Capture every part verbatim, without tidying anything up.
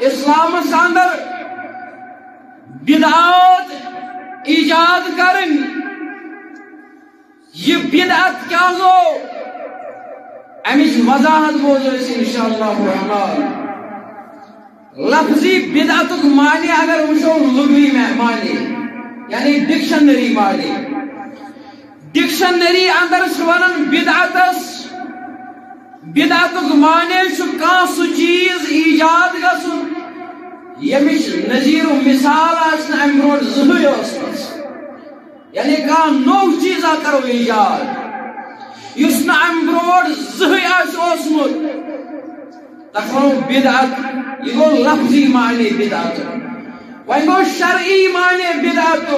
اسلامس اندر بدعات ایجاد کرن، یہ بدعت کیا گو؟ امچ وضاحت بوزو اس انشاءاللہ الرحمن۔ لفظی بدعتک معنی اگر وچھو، لغوی معنی، یعنی ڈکشنری معنی، ڈکشنری اندر چھ ونان بدعتس، بدعتک معنی چھ کانٛہہ سہ چیز ایجاد گژھن، یمچ نظیر و مثال آسہِ نہٕ امہِ برونٛٹھ زٕہٕے ٲسمٕژ۔ یعنی کانٛہہ نوٚو چیزا کرو ایجاد، یُس نہٕ امہِ برونٛٹھ زٕہٕے آسہِ اوسمُت، تتھ ونو بدعت۔ یہ گو لفظی معنی بدعت۔ وۄنۍ گو شرعی معنی بدعت۔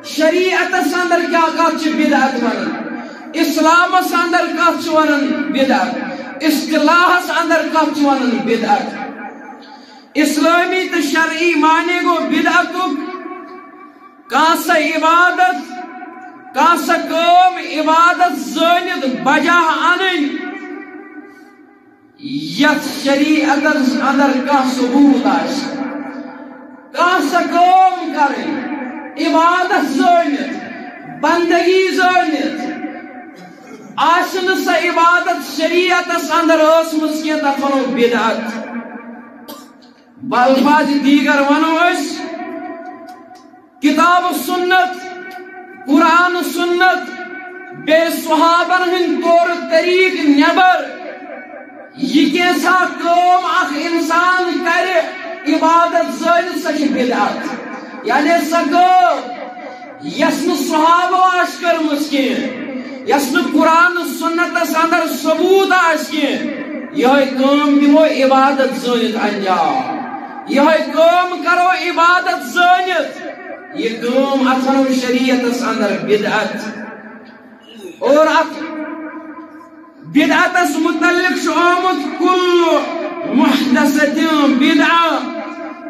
شریعتس اندر کیا کتھ چھ بدعت ونان؟ اسلامس اندر کتھ چھ ونان بدعت؟ اصطلاحس اندر کتھ چھ ونان بدعت؟ اسلامی تو شرعی معنی گو بدعتک کانٛہہ سا عبادت، کانٛہہ سا کٲم عبادت زٲنِتھ بجا انٕنۍ، یتھ شریعتس اندر کانٛہہ ثبوت آسہِ، کانٛہہ سا کٲم کرٕنۍ، عبادت زٲنِتھ، بندگی زٲنِتھ، آسہِ نہٕ سۄ عبادت شریعتس اندر ٲسمٕژ کینٛہہ، تتھ ونو بدعت۔ بالفاظ دیگر ونو أسۍ، کتاب و سنت، قرآن و سنت، بیٚیہِ صحابن ہٕنٛدۍ طور طریقہٕ نٮ۪بر یہِ کینٛژھا کٲم اکھ انسان کرِ عبادت زٲنِتھ، سۄ چھِ بدعت۔ یعنی سۄ کٲم یۄس نہٕ صحابو آسہِ کٔرمٕژ کینٛہہ، یۄس نہٕ قرآن و سنتس اندر ثبوت آسہِ کینٛہہ، یہے کٲم دِمو عبادت زٲنِتھ انجام، یہے کٲم کرو عبادت زٲنِتھ، یہ کٲم اتھ ونو شریعتس اندر بدعت۔ اور اتھ بدعتس متعلق چھُ آمُت کل محدثۃ بدعہ،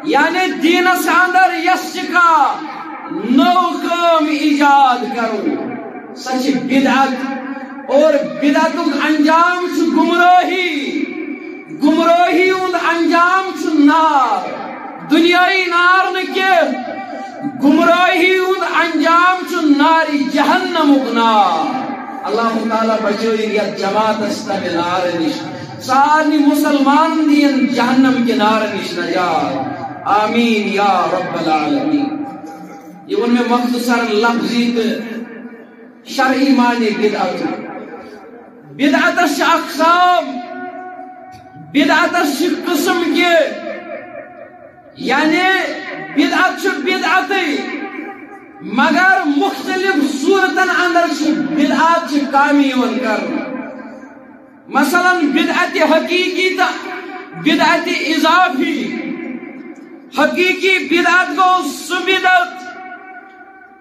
یعنی دینس اندر یس تہِ کانٛہہ نٔو کٲم ایجاد کرو، سۄ چھِ بدعت۔ اور بدعتُک انجام چھُ گمراہی، گمراہی ہُنٛد انجام چھُ نار، دنیاہی نار نہٕ کینٛہہ، گمراہی ہُنٛد انجام چھُ نارِ جہنمُک نار۔ اللہ تعالیٰ بچٲیِن یتھ جماعتس تمہِ نارٕ نِش، سارنٕے مسلمانن دِیِن جہنم کہِ نارٕ نِش نجات۔ آمین یا رب العالمین۔ یہ ووٚن مےٚ مختصر لفظی تہٕ شرعی معنی بدعت۔ بدعتس چھِ اقسام، بدعتس چھِ قسم کہِ، یعنی بدعت چھُ بدعتٕے، مگر مختلف صورتن اندر چھِ بدعت چھِ کامہِ یِوان کرنہٕ۔ مثلاً بدعت حقیقی تہٕ بدعت اضافی۔ حقیقی بدعت گوٚو سُہ بدعت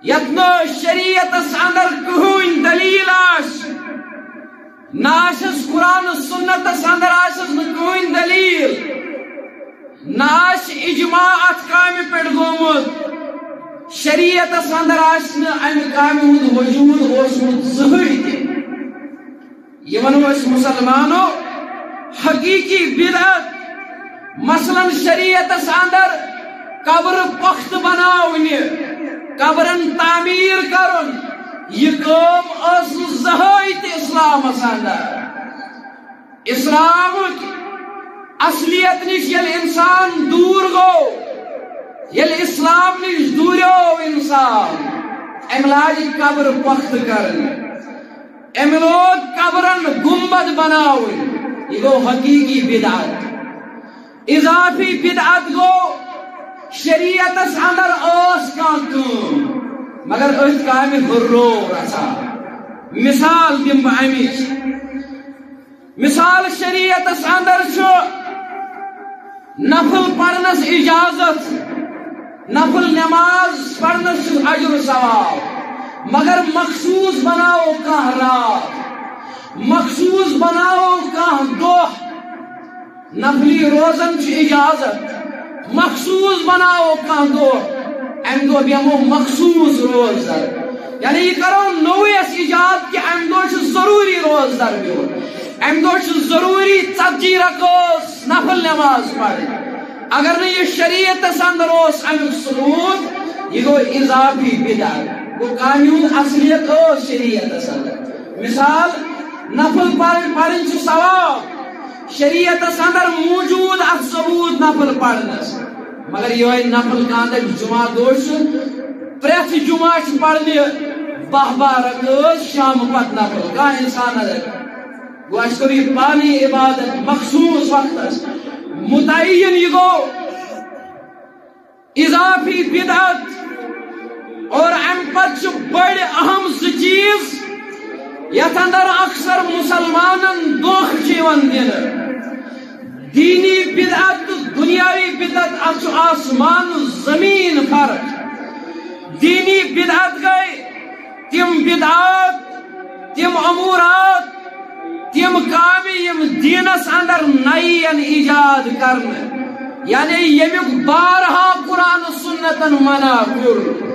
یتھ نہٕ شریعتس اندر کٕہٕنۍ دلیل آسہِ، نہ آسٮ۪س قرآن و سنتس اندر آسٮ۪س نہٕ کٕہٕنۍ دلیل، نہ آسہِ اجماع اتھ کامہِ پٮ۪ٹھ گوٚمُت، شریعتس اندر آسہِ نہٕ امہِ کامہِ ہُنٛد وجود اوسمُت زٕہٕے تہِ۔ یہ ونو أسۍ مسلمانو حقیقی بدعت۔ مثلاً شریعتس اندر قبر پختہٕ بناونہِ، قبرن تعمیر کرُن، یہ کٲم ٲس نہٕ زٕہٕے تہِ اسلامس اندر۔ اسلامٕچ اصلیت نِش ییٚلہِ انسان دوٗر گوٚو، ییٚلہِ اسلام نِش دوٗریو انسان، أمۍ لاجہِ قبر پختہٕ کرنہِ، أمۍ لوگ قبرن گنبد بناوٕنۍ۔ یہِ گوٚو حقیقی بدعت۔ اضافی بدعت گوٚو شریعتس اندر ٲس کانٛہہ کٲم، مگر أتھۍ کامہِ ہُرروو رژھا۔ مثال دِمہٕ بہٕ امِچ۔ مثال، شریعتس اندر چھُ نفل پرنس اجازت، نفل نماز پرنس چھُ اجر و ثواب، مگر مخصوص بناوو کانٛہہ رات، مخصوص بناوو کانٛہہ دۄہ۔ نفلی روزن چھُ اجازت، مخصوص بناوو کانٛہہ دۄہ، امہِ دۄہ بیٚہمو مخصوص روزدر۔ یعنی یہ کرو نوٚوُے اَسہِ ایجاد کہ امہِ دۄہ چھُ ضروٗری روزدر بِہُن، امہِ دۄہ چھُ ضروٗری ژتجی رکٲژ نفل نماز پرٕنۍ۔ اگر نہٕ یہِ شریعتس اندر اوس امیُک ثبوت، یہِ گوٚو اضافی بدعت۔ گوٚو کامہِ ہُنٛد اصلیت ٲس شریعتس اندر۔ مثال، نفل پرٕنۍ، پرٕنۍ چھِ ثواب، شریعتس اندر موجود اتھ ثبوت نفل پرنس۔ مگر یِہوٚے نفل کانٛہہ دپہِ جمعہ دۄہ چھُ، پرٛٮ۪تھ جمعہ چھُ پرنہِ باہ باہ رکٲژ شامہٕ پتہٕ نفل۔ کانٛہہ انسان اگر گوٚو، اَسہِ کوٚر یہِ پانہٕ یہِ عبادت مخصوٗص وقتس متعین، یہِ گوٚو اضافی بدعت۔ اور اَمہِ پتہٕ چھِ بٔڑۍ اہم زٕ چیٖز، یَتھ اندر اکثر مسلمانن دھوکہٕ چھُ یِوان دِنہٕ۔ دینی بدعت تہٕ دنیاوی بدعت، اَتھ چھُ آسمان زمین فرق۔ دینی بدعت گٔے تِم بدعات، تِم امورات، تِم کامہِ یِم دیٖنس اندر نَیہِ یِن ایجاد کرنہٕ، یعنی ییٚمیُک بارہا قرآن و سنتن منع کوٚر،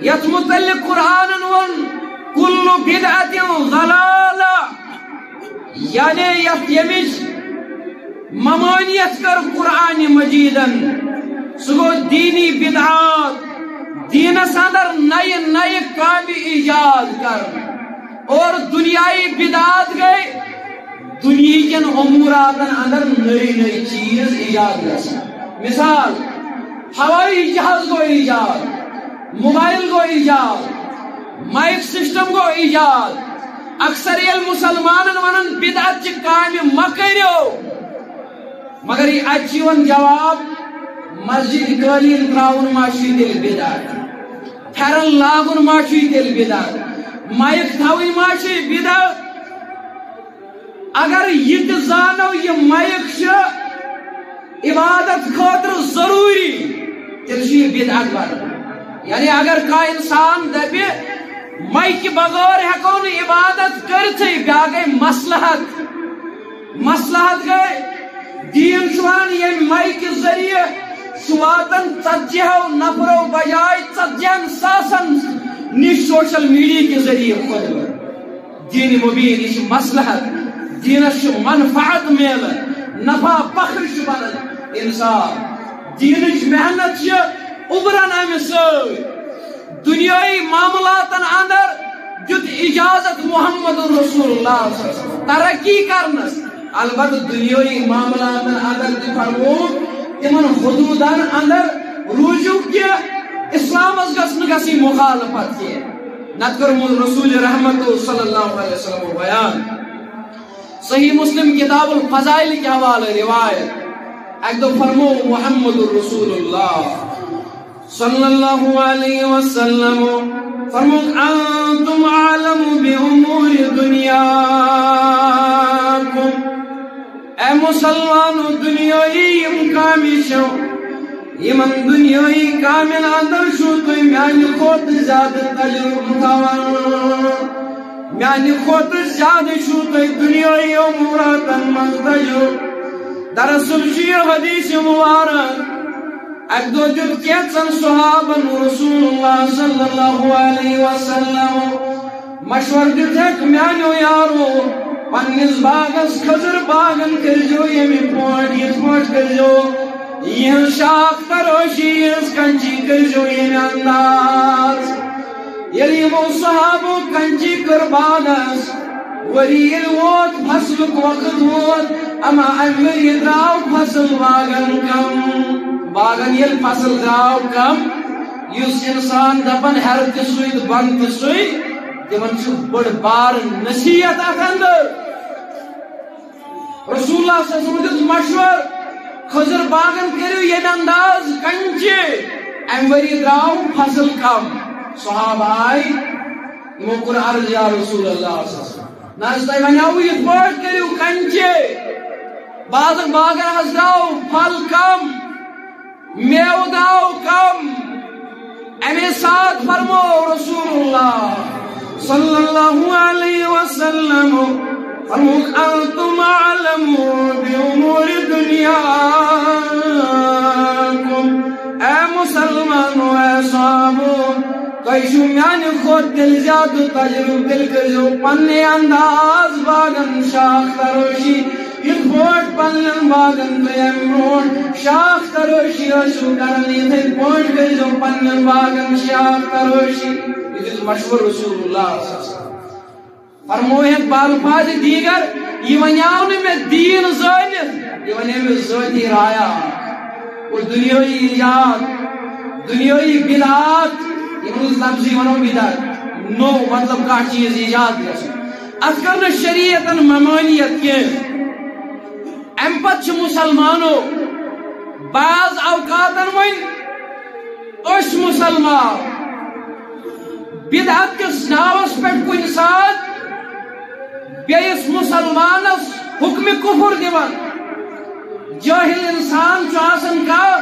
یتھ متعلق قرآنن ووٚن، "کل بدعت ضلالہ"، یعنی یتھ ییٚمِچ ممانعت کٔر قرآن مجیدن، سُہ گوٚو دینی بدعات، دیٖنس اندر نَیہِ نَیہِ کامہِ ایجاد کرنہٕ۔ اور دنیائی بدعات گٔے دنیہکٮ۪ن اموراتن اندر نٔے نٔے چیٖز ایجاد گژھان۔ مثال، ہوٲیی جہاز گوٚو ایجاد، موبائل گوٚو ایجاد، مائیک سسٹم گوٚو ایجاد۔ اکثر ییٚلہِ مسلمانن ونان بدعت چہِ کامہِ مہ کٔرِو، مگر یہِ اتہِ چھُ یِوان جواب، مسجد قٲلیٖن ترٛاوُن ما چھُ تیٚلہِ بدعت؟ پھٮ۪رن لاگُن ما چھُ تیٚلہِ بدعت؟ مایک تھاوٕنۍ ما چھِ بدعت؟ اگر یہِ تہِ زانو، یہِ مایک چھِ عبادت خٲطرٕ ضروٗری، تیٚلہِ چھُ یہِ بدعت بنان۔ یعنی اگر کانٛہہ انسان دپہِ، مایکہِ بغٲر ہٮ۪کو نہٕ عبادت کٔرِتھٕے، بیٛاکھ گٔے مصلحت۔ مصلحت گٔے، دیٖن چھُ وَنان، ییٚمہِ مایکہِ ذٔریعہٕ چھُ واتان ژتجی ہو نفرو بجاے ژتجی ہن ساسن نِش سوشل میڈیا کہِ ذٔریعہٕ خطبہٕ۔ دیٖنِ مبیٖن، یہِ چھِ مصلحت، دیٖنس چھُ منفعت میلان، نفع بخش چھُ بنان انسان۔ دیٖنٕچ محنت چھِ اُبران امہِ سۭتۍ۔ دنیٲیی معاملاتن اندر دیُت اجازت محمد رسول اللہ صلی اللہ علیہ وسلم ترقی کرنس۔ البتہ دنیٲیی معاملاتن اندر تہِ فرموو تِمن حدودن اندر روٗزِو کہِ اسلامس گژھِ نہٕ گژھٕنۍ مخالفت کینٛہہ۔ نتہٕ کوٚرمُت رسول رحمت صلی اللہ علیہ وسلم بیان۔ صحیح مسلم کتاب الفضائل کے حوالے روایت، اکہِ دۄہ فرموو محمد رسول اللہ صلی اللہ علیہ وسلم، فرمووُکھ، "انتم اعلم بامور دنیاکم"، اے مسلمانو، دنیٲیی یِم کامہِ چھو، یِمن دنیٲیی کامٮ۪ن اندر چھُو تُہۍ میانہِ کھۄتہٕ زیادٕ تجربہٕ تھاوان، میانہِ کھۄتہٕ زیادٕ چھُو تُہۍ دنیٲیی اموراتن منٛز تجربہٕ۔ دراصل چھُ یہِ حدیث مبارک۔ اکہِ دۄہ دیُت کینٛژن صحابن رسول اللہ صلی اللہ علیہ وسلم مشور، دیُتکھ، میانیو یارو، پننِس باغس خضر باغن کٔرزیو ییٚمہِ پٲٹھۍ، یِتھ پٲٹھۍ کٔرزیو، یِہنٛز شاخ ترٲشی، یِہنٛز کنچی کٔرزیو ییٚمہِ انداز۔ ییٚلہِ یِمو صحابو کنچی کٔر باغس، ؤری ییٚلہِ ووت، فصلُک وقت ووت، اما امہِ ؤری درٛاو فصل باغن کم۔ باغن ییٚلہِ فصل درٛاو کم، یُس انسان دپان ہیرٕ تہِ سُے تہٕ بۄنہٕ تہِ سُے، تِمن چھُ بٔڑ بار نصیحت اتھ اندر۔ رسول اللہ صلی اللہ علیہ وسلم دیُت مشور، خضر باغن کٔرِو ییٚمہِ انداز کنچی، امہِ ؤری درٛاو فصل کم۔ صحابہ آے، یِمو کوٚر عرض، یا رسول اللہ صلی اللہ علیہ وسلم، نہ حظ تۄہہِ ونیاوُ یِتھ پٲٹھۍ کٔرِو کنچی، باغن باغن حظ درٛاو پھل کم، میوٕ درٛاو کم۔ اَمے ساتہٕ فرموو رسول اللہ صلی اللہ علیہ وسلم، فرمووُکھ، "انتم اعلم بامور دنیاکم"، اے مسلمانو، اے صحابو، تۄہہِ چھُو میانہِ کھۄتہٕ تیٚلہِ زیادٕ تجربہٕ، تیٚلہِ کٔرزیو پننہِ انداز باغن شاخ ترٲشی۔ یِتھ پٲٹھۍ پننٮ۪ن باغن تُہۍ امہِ برونٛٹھ شاخ ترٲشی ٲسِو کران، یِتھے پٲٹھۍ کٔرۍزیو پننٮ۪ن باغن شاخ ترٲشی۔ یہِ دیُت مشورٕ رسول اللہ صلی اللہ علیہ وسلم۔ فرمووُکھ بالفاظ دیگر، یہِ ونیاو نہٕ مےٚ دیٖن زٲنِتھ، یہِ ونے مےٚ ذٲتی رایا اکھ۔ اور دُنیٲیی ایجاد، دُنیٲیی بدعات، یِمن ہٕنٛز لفظی ونو بدعت، نوٚو مطلب کانٛہہ چیٖز ایجاد گژھُن۔ اتھ کٔر نہٕ شریعتن ممٲنیت کینٛہہ۔ امہِ پتہٕ چھِ مسلمانو بعض اوقاتن وۄنۍ أسۍ مسلمان بدعت کِس ناوس پٮ۪ٹھ کُنہِ ساتہٕ بیٚیِس مسلمانس حکمِ کفر دِوان۔ جٲہل انسان چھُ آسان کانٛہہ،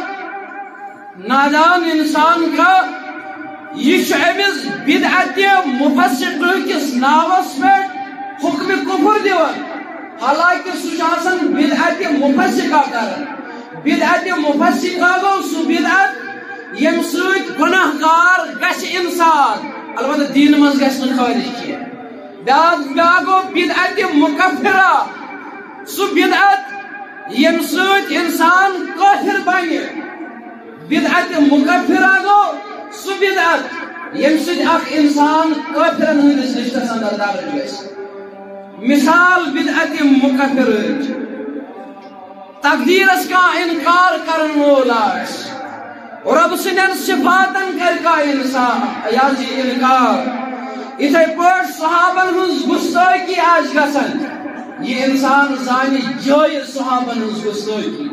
نادان انسان کانٛہہ، یہِ چھُ أمِس بدعتِ مفسقہٕ کِس ناوس پٮ۪ٹھ حکمِ کفر دِوان، حالانکہ سُہ چھُ آسان بدعتِ مفسقہ کران۔ بدعتِ مفسقہ گوٚو سُہ بدعت ییٚمہِ سۭتۍ گۄناہ گار گژھِ انسان، البتہ دیٖنہٕ منٛز گژھِ نہٕ خٲرج کینٛہہ۔ بیٛاکھ، بیٛاکھ گوٚو بدعتِ مکفرہ، سُہ بدعت ییٚمہِ سۭتۍ انسان کٲفر بنہِ۔ بدعتِ مکفرہ گوٚو سُہ بدعت ییٚمہِ سۭتۍ اکھ انسان کٲفرن ہٕنٛدِس لسٹس اندر درج گژھِ۔ مثال بدعتِ مکفرٕچ، تقدیرس کانٛہہ انکار کرن وول آسہِ، رۄب سٕنٛدٮ۪ن صفاتن کرِ کانٛہہ انسان، یہِ حظ یہِ انکار۔ یِتھے پٲٹھۍ صحابن ہٕنٛز گستٲخی آسہِ گژھان، یہِ انسان زانہِ جٲیز صحابن ہٕنٛز گستٲخی۔